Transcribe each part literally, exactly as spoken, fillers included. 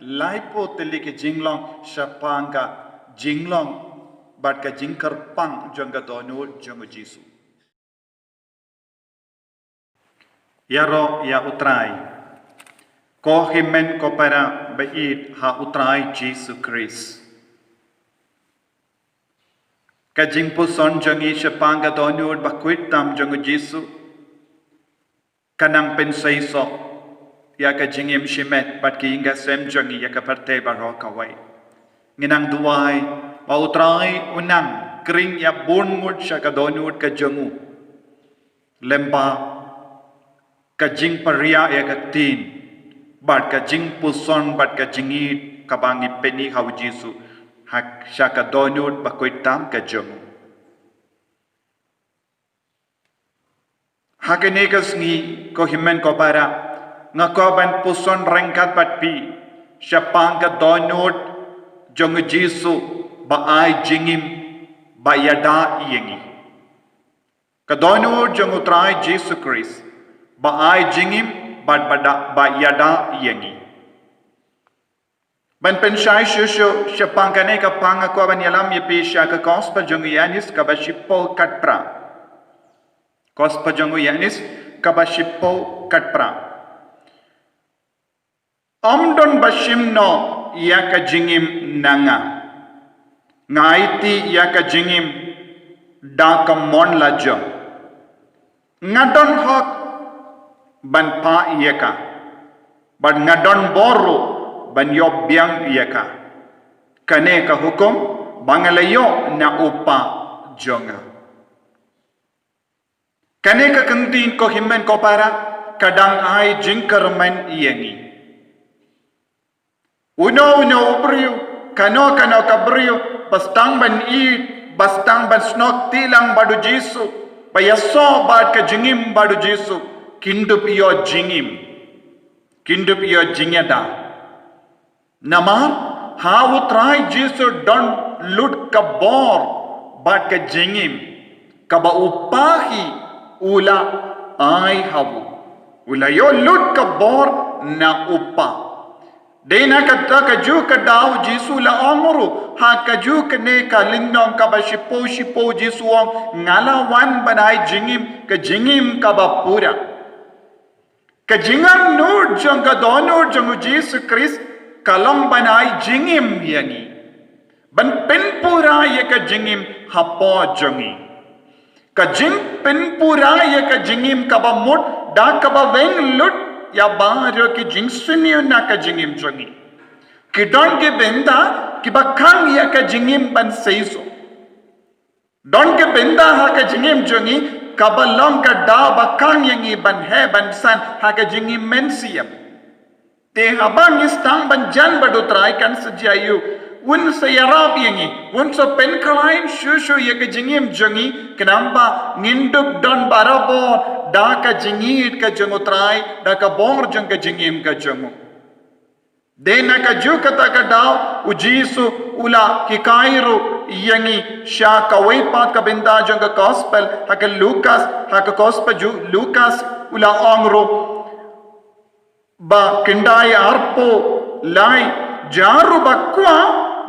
Laiphew tylli ki jinglong shaphang ka jinglong bad ka jingkyrpang jong ka dohnud jong u Jisu. Ïaroh ïa u Trai. Ko hynmen ko para ba ïeit ha u Trai Jisu Khrist. Ka jingpuson jong ngi shaphang ka dohnud bakhuid tam jong u Jisu ka nang pynseisoh ïa ka jingim shimet bad ki ïing ki sem jong ngi ïa ka pyrthei baroh kawei. Ngi nang duwai ba u Trai un nang khring ïa bun ngut sha ka dohnud ka jong u. Lyngba ka jingpyriah ïa ka ktien bad ka jingpuson bad ka jingïeit kaba ngi pyni ha u Jisu ha sha ka dohnud bakhuid tam ka jong u. Ha kane ka sngi ko hynmen ko para, nga kwah ban puson ryngkat bad phi shaphang ka dohnud jong u Jisu ba ai jingim ba ïada ïa ngi. Ka dohnud jong u Trai Jisu Khrist ba ai jingim bad ba da, ba ïada ïa ngi. Ban pynshai shuh shuh shaphang kane ka phang nga kwah ban ïalam ïa phi sha ka gospel jong u Ïoannis kaba shiphew khatphra. Gospel jong u Ïoannis kaba shiphew khatphra. Ym don ba shim noh ïa ka jingim na nga. Nga aiti ïa ka jingim da ka mon la jong. Nga don hok ban phah ïa ka bad nga don bor ruh ban ïoh biang ïa ka. Kane ka hukum ba nga la ïoh na u Kpa jong nga. Kane ka ktien ko hynmen ko para ka dang ai jingkyrmen ïa ngi. Uno uno u briew, kano kano ka briew ba sdang ban ïeit, ba sdang ban snoh kti lang bad u Jisu, ba ïasoh bad ka jingim bad u Jisu, kin dup ïoh jingim, kin dup ïoh jingïada. Namar ha u Trai Jisu don lut ka bor bad ka jingim kaba u Kpa hi u la ai ha u. U la ïoh lut ka bor na u Kpa. Dei na kata kajuh ka daw u Jisu la ong ruh ha kajuh kane ka lynnong kaba shiphew shiphew u Jisu u ong, nga la wan ban ai jingim, ka jingim kaba pura. Ka jingangnud jong ka dohnud jong u Jisu Khrist ka long ban ai jingim ïa ngi. Ban pynpura ïa ka jingim hapoh jong ngi. Ka jingpynpura ïa ka jingim kaba mut da kaba weng lut ïa baroh ki jingsniew na ka jingim jong ngi. Ki don ki bynta kiba khang ïa ka jingim ban seisoh. Don ki bynta ha ka jingim jong ngi kaba long ka daw ba khang ïa ngi ban heh ban san ha ka jingim mynsiem. Te haba ngi sdang ban jan bad u Trai kan sa jia ïa u, un sa ïarap ïa ngi, un sa pynkhlaiñ shuh shuh ïa ka jingim jong ngi, khnang ba ngin dup don barabor da ka jingïeit ka jong u Trai, da ka bor jong ka jingim ka jong u. Dei na kajuh kata ka daw u Jisu u la hikai ruh ïa ngi sha kawei pat ka bynta jong ka gospel ha ka Lukas, ha ka gospel jong u Lukas u la ong ruh ba khyndai arphew lai, jia ruh ba kwah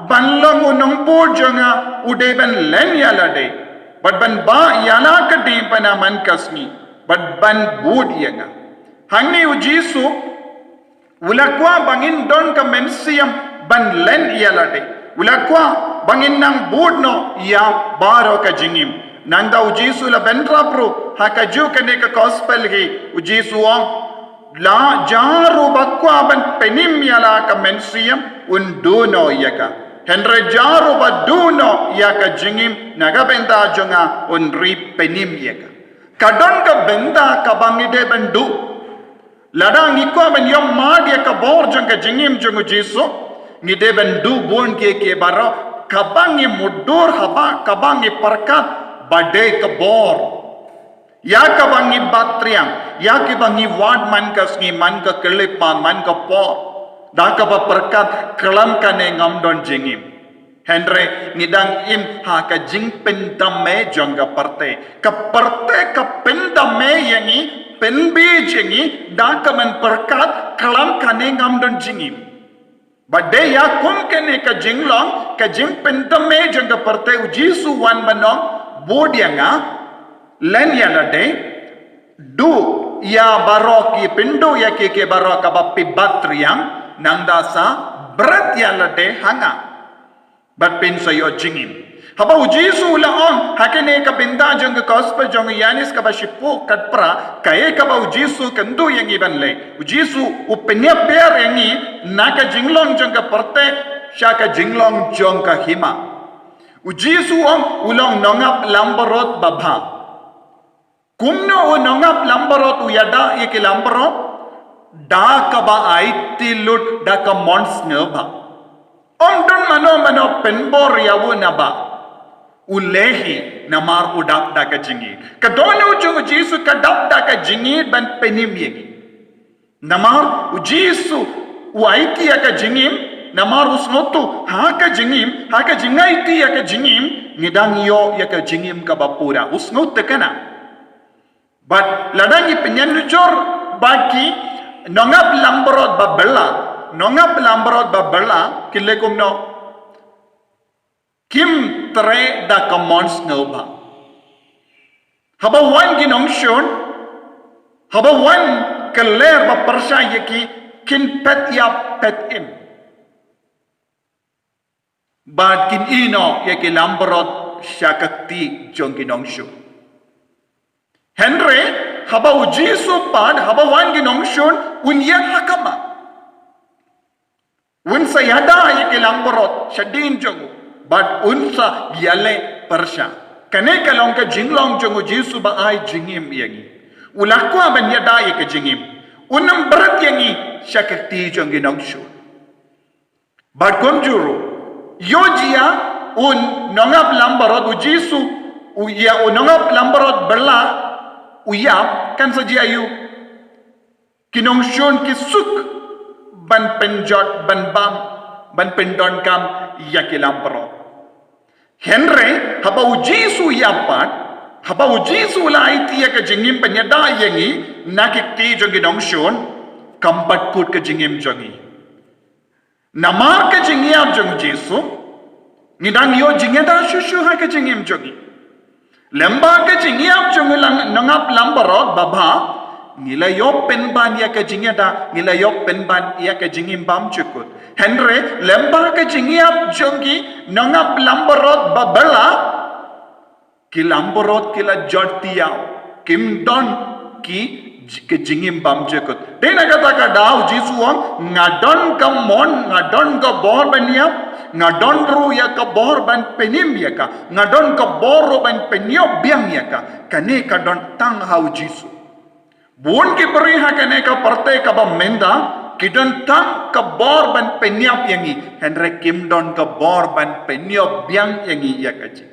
ban long u nongbud jong nga u dei ban len ïa lade bad ban bah ïa la ka diengphna man ka sngi bad ban bud ïa nga. Hangne u Jisu u la kwah ba ngin don ka mynsiem ban len ïa lade. U la kwah ba ngin nang bud noh ïa baroh ka jingim. Nangta u Jisu u la bynrap ruh ha kajuh kane ka gospel hi, u Jisu u ong, la jia ruh ba kwah ban pynim ïa la ka mynsiem un duh noh ïa ka. Hynrei jia ruh ba duh noh ïa ka jingim na ka bynta jong nga un ri pynim ïa ka. Ka don ka bynta kaba ngi dei ban duh. Lada ngi kwah ban ïoh mad ïa ka bor jong ka jingim jong u Jisu, ngi dei ban duh bun kiei kiei baroh kaba ngi mutdur, haba kaba ngi pyrkhat ba dei ka bor. Ïa kaba ngi bat triang, ïa kiba ngi wad man ka sngi, man ka khyllipmat, man ka por. Da kaba pyrkhat khlem kane ngam don jingim. Hynrei ngi dang im ha ka jingpyndam jong ka pyrthei. Ka pyrthei ka pyndam ïa ngi, pynbeit ïa ngi da ka ban pyrkhat khlem kane ngam don jingim. Ba dei ïa kum kane ka jinglong, ka jingpyndem jong ka pyrthei, u Jisu u wan ban ong, bud ïa nga, len ïa lade, duh ïa baroh ki, pynduh ïa ki, ki baroh kaba phi bat riang, nangta sa bret ïa lade ha nga, bad phin sa ïoh jingim. Haba u Jisu u la ong ha kane ka bynta jong ka gospel jong u Ïoannis kaba shiphew khatphra, kaei kaba u Jisu u kyntu ïa ngi ban leh? U Jisu u pynïapher ïa ngi na ka jinglong jong ka pyrthei sha ka jinglong jong ka hima. U Jisu u ong u long nongap langbrot babha. Kumno u nongap langbrot u ïada ïa ki langbrot? Da kaba aiti lut da ka mon sngewbha. Ym don mano mano pynbor ïa u naba u leh hi, namar u dap da ka jingïeit. Ka dohnud jong u Jisu ka dap da ka jingïeit ban pynim ïa ngi. Namar u Jisu u aiti ïa ka jingim, namar u sngewthuh ha ka jingim, ha ka jingaiti ïa ka jingim, ngi dang ïoh ïa ka jingim kaba pura. U sngewthuh kane. Bad lada ngi pynïanujor ba ki nongap langbrot ba bylla, nongap langbrot ba bylla ki leh kumno? Kim treh da ka mon sngewbha. Haba wan ki nongshun, haba wan ka lyer ba pyrshah ïa ki, kin phet ïap phet im. Bad kin ïehnoh ïa ki langbrot sha ka kti jong ki nongshun. Hynrei haba u Jisu pat, haba wan ki nongshun, un ïaid ha khmat. Un sa ïada ïa ki langbrot shadien jong u, bad un sa ïaleh pyrshah. Kane ka long ka jinglong jong u Jisu ba ai jingim ïa ngi. U la kwah ban ïada ïa ka jingim. Un ym bret ïa ngi sha ka kti jong ki nongshun. Bad kumjuh ruh, ïoh jia u nongap langbrot u Jisu, u ïa u nongap langbrot bylla u ïap, kan sa jia aïu? Ki nongshun ki suk ban pynjot, ban bam, ban pyndonkam ïa ki langbrot. Hynrei haba u Jisu u ïap pat, haba u Jisu u la aiti ïa ka jingim ban ïada ïa ngi na ki kti jong ki nongshun, kam pat kut ka jingim jong ngi. Namar ka jingïap jong u Jisu, ngi dang ïoh jingïada shuh shuh ha ka jingim jong ngi. Lyngba ka jingïap jong u lang, nongap langbrot babha, ngi la ïoh pynban ïa ka jingïada, ngi la ïoh pynban ïa ka jingim bymjukut. Hynrei lyngba ka jingïap jong ki nongap langbrot ba bylla, ki langbrot ki la jot tiaw, kim don ki, ki jingim bymjukut. Te na kata ka daw u Jisu u ong, nga don ka mon, nga don ka bor ban ïap, nga don ruh ïa ka bor ban pynim ïa ka, nga don ka bor ruh ban pynïoh biang ïa ka. Kane ka don tang ha u Jisu. Bun ki briew ha kane ka pyrthei kaba mynta, ki don tang ka bor ban pynïap ïa ngi, hynrei kim don ka bor ban pynïoh biang ïa ngi ïa ka jingim.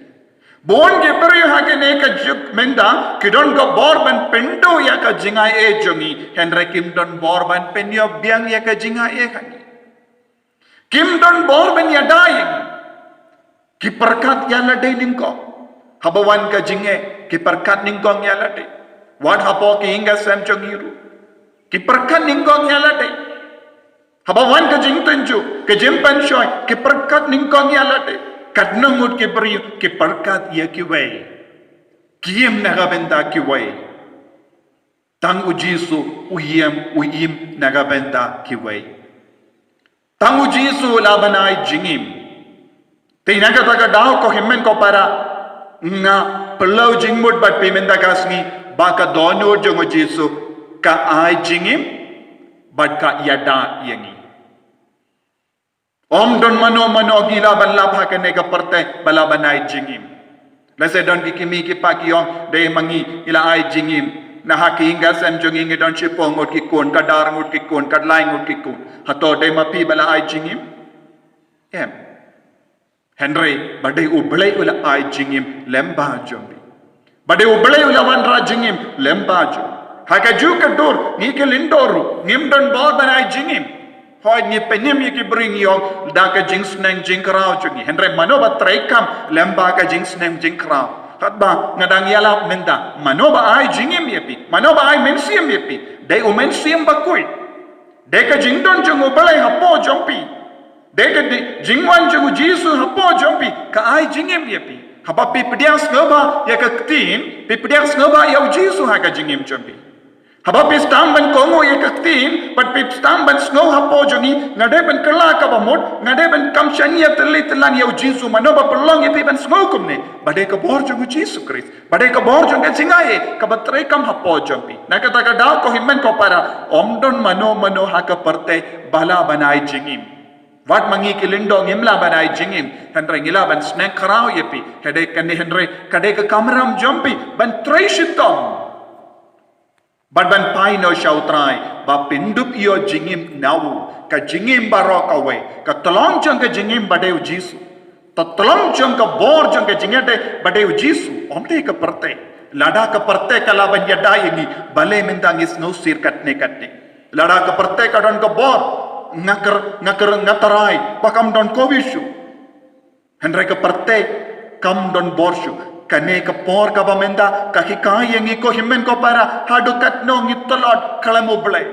Bun ki briew ha kane ka juk mynta, ki don ka bor ban pynduh ïa ka jingai ei jong ngi, hynrei kim don bor ban pynïoh biang ïa ka jingai ei ha ngi. Kim don bor ban ïada ïa ngi. Ki pyrkhat ïa lade nyngkong. Haba wan ka jingeh, ki pyrkhat nyngkong ïa lade. Wat hapoh ki ïing ka sem jong ngi ruh, ki pyrkhat nyngkong ïa lade. Haba wan ka jingtynjuh, ka jingpynshoi, ki pyrkhat nyngkong ïa lade. Katno ngut ki briew, ki pyrkhat ïa kiwei, ki im na ka bynta kiwei. Tang u Jisu u im, u im na ka bynta kiwei. Tang u Jisu u lah ban ai jingim. Te na kata ka daw ko hynmen ko para, nga pynlong jingmut bad phi mynta ka sngi ba ka dohnud jong u Jisu ka ai jingim bad ka ïada ïa ngi. Ym don mano mano ngi lah ban lap ha kane ka pyrthei ba lah ban ai jingim. Lehse don ki kmie ki kpa ki ong, dei ma ngi ngi la ai jingim. Na ha ki ïing ka sem jong ngi ngi don shiphew ngut ki khun, khatar ngut ki khun, khatlai ngut ki khun. Hato dei ma phi ba la ai jingim? Em. Hynrei ba dei U Blei u la ai jingim lyngba jong phi. Ba dei U Blei u la wanrah jingim lyngba jong. Ha kajuh ka dur ngi ki lyngdoh ruh ngim don bor ban ai jingim. Hooid, ngi pynim ïa ki briew, ngi ong da ka jingsneng jingkhraw jong ngi. Hynrei mano ba treikam lyngba ka jingsneng jingkhraw? Katba nga dang ïalap mynta, mano ba ai jingim ïa phi? Mano ba ai mynsiem ïa phi? Dei U Mynsiem Bakhuid. Dei ka jingdon jong U Blei hapoh jong phi. Dei ka di-, jingwan jong u Jisu hapoh jong phi ka ai jingim ïa phi. Haba phi pdiang sngewbha ïa ka ktien, phi pdiang sngewbha ïa u Jisu ha ka jingim jong phi. Haba phi sdang ban kohnguh ïa ka ktien, bad phi sdang ban sngew hapoh jong ngi, nga dei ban kylla kaba mut, nga dei ban kam shaniah tylli tyllan ïa u Jisu, mano ba pynlong ïa phi ban sngew kumne. Ba dei ka bor jong u Jisu Khrist, ba dei ka bor jong ka jingaiei kaba treikam hapoh jong phi. Na kata ka daw ko hynmen ko para, ym don mano mano ha ka pyrthei ba lah ban ai jingim. Wat ma ngi ki lyngdoh ngim lah ban ai jingim, hynrei ngi lah ban sneng khraw ïa phi. Ka dei kane, hynrei ka dei ka kamram jong phi ban trei shitom bad ban phai noh sha u Trai ba phin dup ïoh jingim na u, ka jingim baroh kawei, ka tlong jong ka jingim ba dei u Jisu. Ka tlong jong ka bor jong ka jingïadei ba dei u Jisu, ym dei ka pyrthei. Lada ka pyrthei ka lah ban ïada ïa ngi, balei mynta ngi sngewsih katne katne? Lada ka pyrthei ka don ka bor, nga kyrpad, nga kyrpad, nga tharai ba kam don Covid shuh. Hynrei ka pyrthei kam don bor shuh. Kane ka por kaba mynta ka hikai ïa ngi ko hynmen ko para, haduh katno ngi tlot khlem U Blei.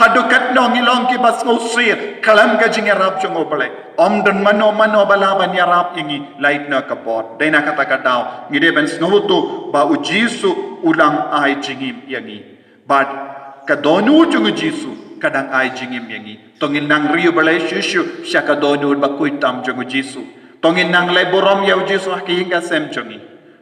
Haduh katno ngi long kiba sngewsih khlem ka jingïarap jong U Blei. Ym don mano mano ba lah ban ïarap ïa ngi lait na ka bor. Dei na kata ka daw ngi dei ban sngewthuh ba u Jisu u dang ai jingim ïa ngi. Bad ka dohnud jong u Jisu ka dang ai jingim ïa ngi. To ngin nang ri U Blei shuh shuh sha ka dohnud ba khuid tam jong u Jisu. To ngin nang leh burom ïa u Jisu ha ki ïing ki sem jong ngi.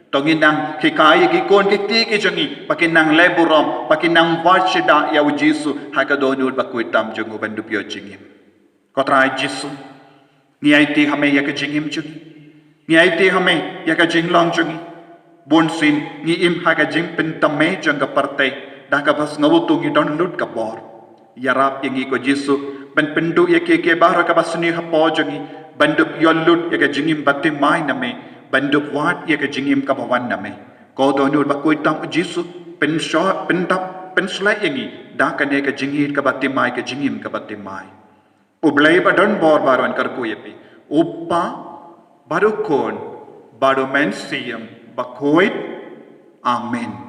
To ngin nang hikai ïa ki khun ki kti ki jong ngi ba kin nang leh burom, ba kin nang wad shitom ïa u Jisu ha ka dohnud ba khuid tam jong u ban dup ïoh jingim. Ko Trai Jisu, ngi aiti ha me ïa ka jingim jong ngi. Ngi aiti ha me ïa ka jinglong jong ngi. Bunsien ngi im ha ka jingpynthymmai jong ka pyrthei, da kaba sngewthuh ngi don lut ka bor. Ïarap ïa ngi ko Jisu ban pynduh ïa kiei kiei baroh kaba sniew hapoh jong ngi, ban dup ïoh lut ïa ka jingim ba thymmai na me, ban dup wad ïa ka jingim kaba wan na me. Ko dohnud ba khuid tam u Jisu, pynshoh, pyndap, pynshlei ïa ngi da kane ka jingïeit kaba thymmai, ka jingim kaba thymmai. U Blei ba don bor baroh un kyrkhu ïa phi. U Kpa, bad u Khun, bad u Mynsiem Bakhuid. Amen.